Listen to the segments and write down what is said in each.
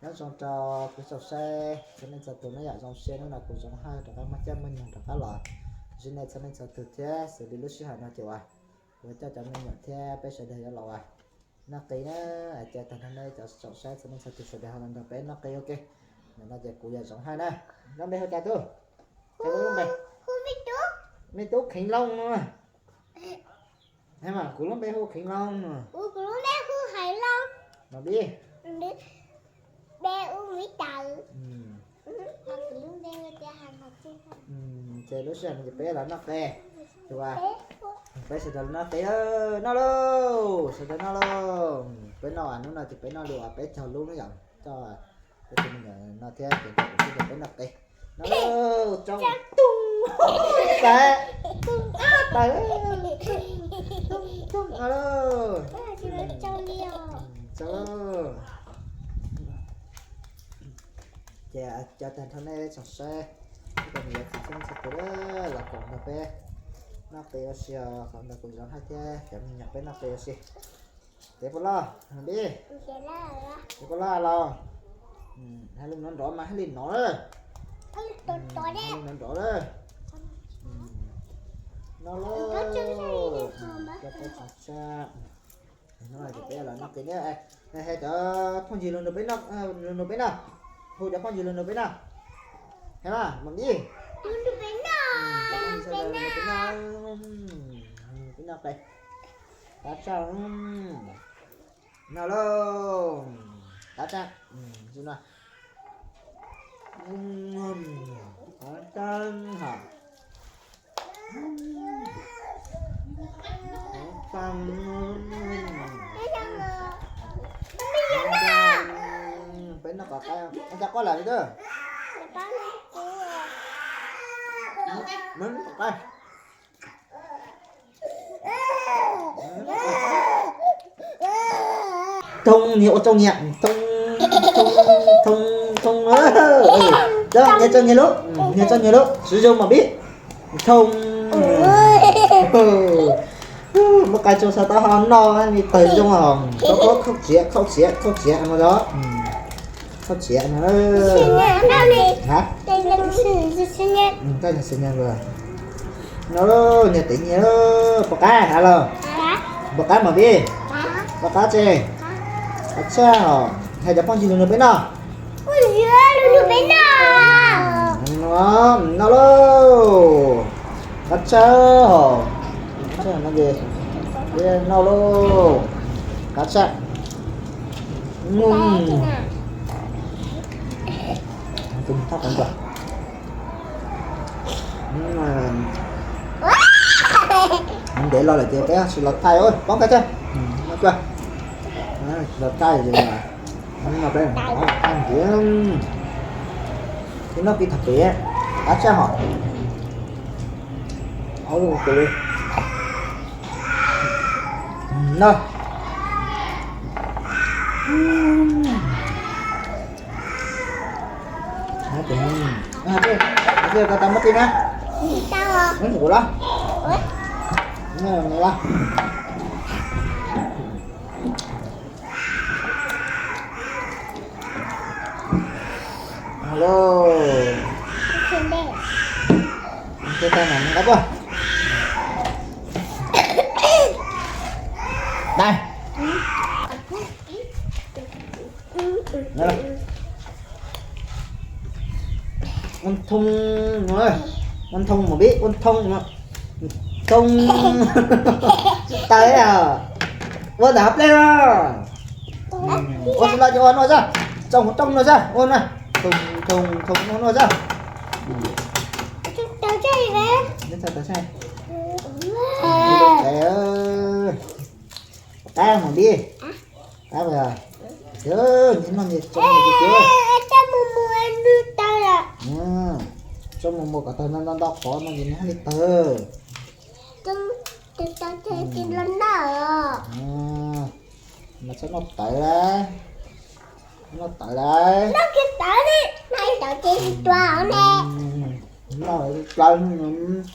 Nyob zoo rau kuv tsoom saib txhua leej txhua tus nawb yom, zoo siab hnub no kuv Zoov Hawj rov qab muaj caij muaj nyoog rov qab los ntsib nej txhua leej txhua tus thiab xws li lub sij hawm no ces uas kuv coj cov me nyuam thiab peb sawv daws yuav los uas noj qe na, hais tias tag nrho nej cov tsoom saib txhua leej txhua tus sawv daws ho los nrog peb noj qe ua ke. Ntawm no ces kuv yog Zoov Hawj na. Lub npe hu cas tub? Cas lub npe? Me tub Kheev Loo no. Mas kuv lub npe hu Kheev Loo no. Mas Bib. Ces lub sij hawm no ces peb los noj qe, peb sawv daws los noj qe, noj lauj, sawv daws noj lauj. Peb noj hnub no ces peb noj li uas peb caug lub na yom, coj peb tus me nyuam no thiab ces kuv thiaj peb noj qe. Noj lauj, tsoo, tus, tas, tas, tus, tus, noj lauj. Ces cov tag nrho nej tsoom saib, ib tsoom niam txiv txhua leej txhua tus los koom nrog peb noj qe ua si os, koom nrog kuv Zoov Hawj thiab cov me nyuam peb noj qe ua si. Tes puas loj, Bib? Tes puas loj los? Hais lus nrov nrov mas hais li no na. Hais lus nrov nrov na. Noj lauj. Cov peb qhov tshaj. Hnub no ces peb los noj qe na. Hais cov phooj ywg los nrog peb noj, los nrog peb noj. Hu cov phooj ywg los nrog peb noj. Hais mas, Mam Bib. Los nrog peb noj. Los nrog peb noj. Peb noj qe. Tab tshaj. Noj lauj. Tab tshaj. Zoo no. Tab tshaj hos. Peb noj kom qab, cov koj lam li twb. Peb noj kom qab. Thoob, niag ua tsaug nyias, thoob, thoob, thoob, thoob, nyias tsaug nyias lub, nyias tsaug nyias lub, siv zoo Mam Bib. Thoob. Muab qai tsoo xav tau ho noj li tawg zoo os, tau khaub txiav, khaub txiav, khaub txiav no os. Khaub txiav no. Ha? Tau xwm nyias. No, niag tev nyias, puas qab hab los? Puas qab Mam Bib? Puas qab tse? Qab tshaj hos. Hais cov phooj ywg los nrog peb noj. No, noj lauj. Qab tshaj hos. Qab tshaj no ces noj lauj. Qab tshaj. Tus thaj qhov ntawd. Ntev los lawm ces peb tsis los thaij, poob qab tshaj. Tsis los thaij, no peb thaij ntiav. Ib noj pib thaum pem, qab tshaj hos. Tus li no. Tau muab ti na. Muab ntxuav los. Los. Tau na, nqa puag. Dai. Ua thoob, ua thoob Mam Bib, ua thoob, thoob. Tsis tawv os. Ua ntawm hauv plej os. Ua xwb los ces ua no xwb. Tsoo hauv rooj no xwb, ua no. Thoob, thoob, thoob, ua no xwb. Qab Mam Bib. Qab, nyias noj nyias tsoo nyias tiag. Tsoo mus mus kom tawg nto nto qhov no ces nws thiaj li tawg. Mas txhob noj tawv lauj. Noj tawv lauj. Noj plaws.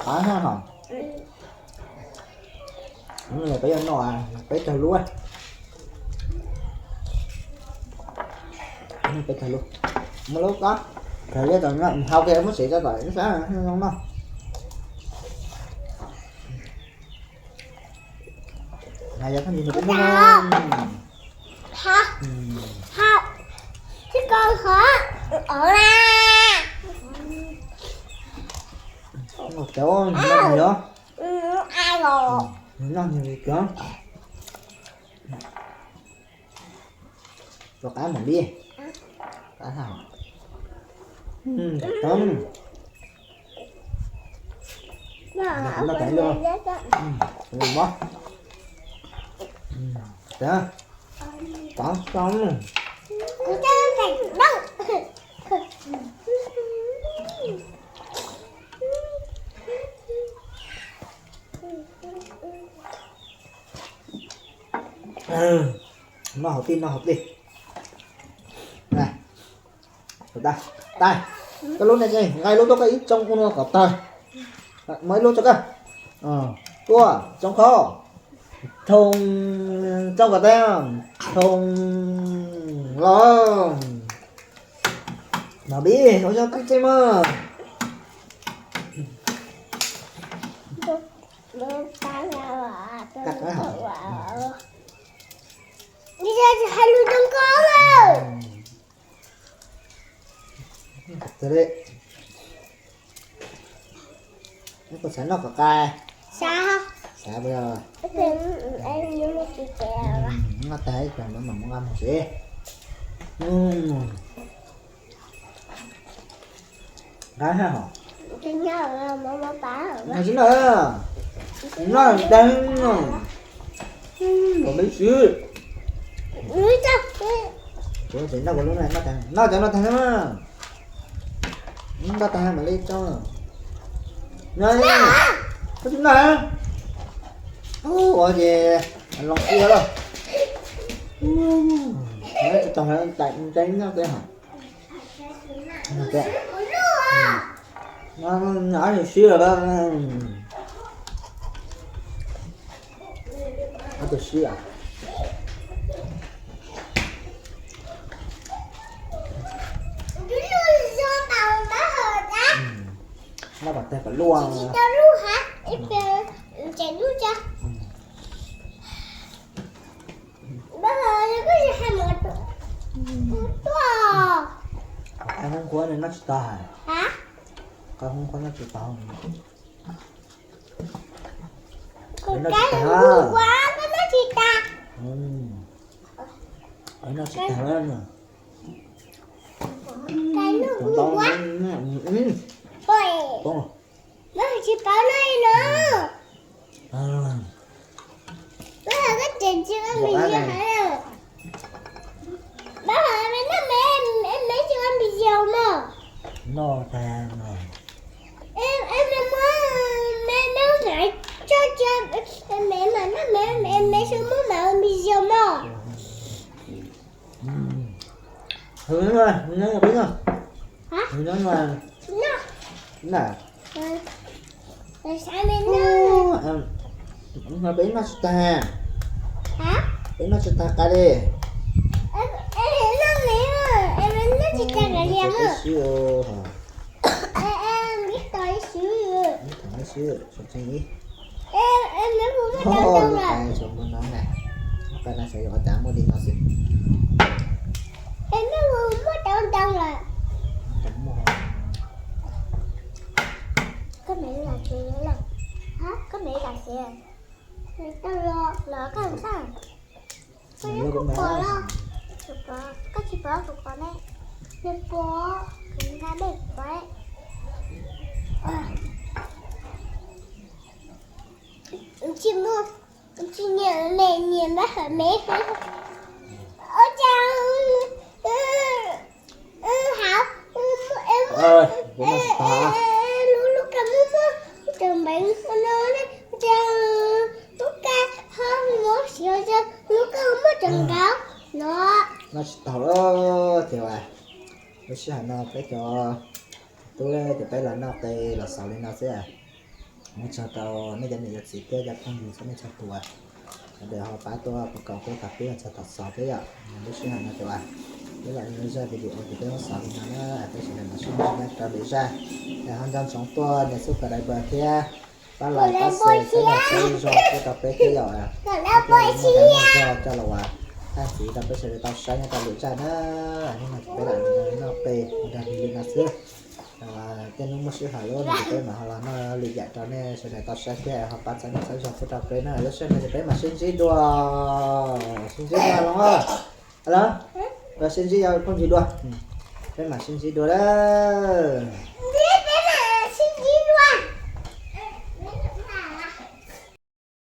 Qab hos. Peb yuav noj, peb cog lub, peb cog lub, muab lub ko, khaws liab rau no, hau kiag muab tsev tso tom ib sab zoo noj. Yog thaj nti nws peb noj. Cov noj nws yog, nws noj nws li cov. Rau qab mus li. Qab hab. Tom, noj tas li. Mob. Tom, tom. Noj hauv plig, noj hauv plig. Tag, koj lub ne, nqa lub tuaj koj ib tsoo ua no kom tag. Muaj ib lub rau koj. Tuaj, tsoo qhov. Thoo, tsoo kom tag. Thoo los. Mas pib ua zoo tib tsev mas. Tag, tsis hais lus zoo nkauj lawm. Koj xav noj kom qab. Xav. Xav, noj tag ib pliag mam muab nqa mus tsev. Nqa hab hos. Nqa tsis noj, noj tag no. Kom me xwb. Kuv tseem noj kuv lub na, noj tag, noj tag, noj tag na. Noj tag mam li tso. Noj, koj tsis noj. Ua ces loo sia lawm. Tsis tau, noj tag, noj tag. Ab, sib sib lawm. Ab, tus sib a. Noj kom tag kom luaj. Qab hoob qhuab noj tsis tag. Qab hoob qhuab noj tsis tag. Noj tsis tag. Noj tsis tag. Tsis paub noj li no. Koj tseem tsis ua video hais. Pab hais me noj me, me tsis ua video mog. Noj tag no. Es me muab me noj hais tso tso, me mam noj me, me tsis muab mam ua video mog. Hwv, nyob peb noj. Hwv, nyob na. Peb noj tsis tag. Peb noj tsis tag qab li. Noj tsis tag qab li. Ib tog ib sib, tog ib sib, tseem ib. Lub qais tsuas muaj no na, lub qais no xyov yuav ua cas muaj li no xwb. Koj me lam tsev, koj me lam tsev, los koj ntxhab, koj kuv pom los, koj tsis pom kuv pom ne, kuv pom, kuv nqa dej kuv pom. Tsis muaj, tsis nyiam me nyiam npab hawm me. Ua cas hauv, kuv noj tsis tag, lub, lub kab muaj muaj tseem npeev no ne, ua cas lub kab ho muaj siav, lub kab muaj tseem nkaus no. Noj tsis tag lawm ces lub sij hawm no peb cov tub ces peb los noj qe los xaus li no xwb. Ua tsaug rau nej cov niam cov txiv thiab cov phooj ywg txhua leej txhua tus, sawv daws ho pab tuaj koom peb tau peb txog thaum xaus thiab yom. Lub sij hawm no ces peb los ua zaj video ces peb muab xaus li no na, peb sawv daws mam sib ntsib rau lwm zaj. Es ho nco ntsoov tuaj nias subscribe thiab pab like pab share thiab nias subscribe zog tuaj rau peb thiab yom. Peb muaj zog coj los ua tag ntxiv rau peb sawv daws tau saib nyob rau lwm zaj na. Hnub no ces peb lam noj qe ua dag li no xwb. Tej hnub muaj sij hawm lawm no ces peb mam ho los noj lwm yam rau nej sawv daws tau saib thiab ho pab txhawb nqa txhawb zog tuaj rau peb na. Lub sij hawm no ces peb mam sib ntsib dua, sib ntsib dua los, los sib ntsib cov phooj ywg dua. Peb mam sib ntsib dua lawm.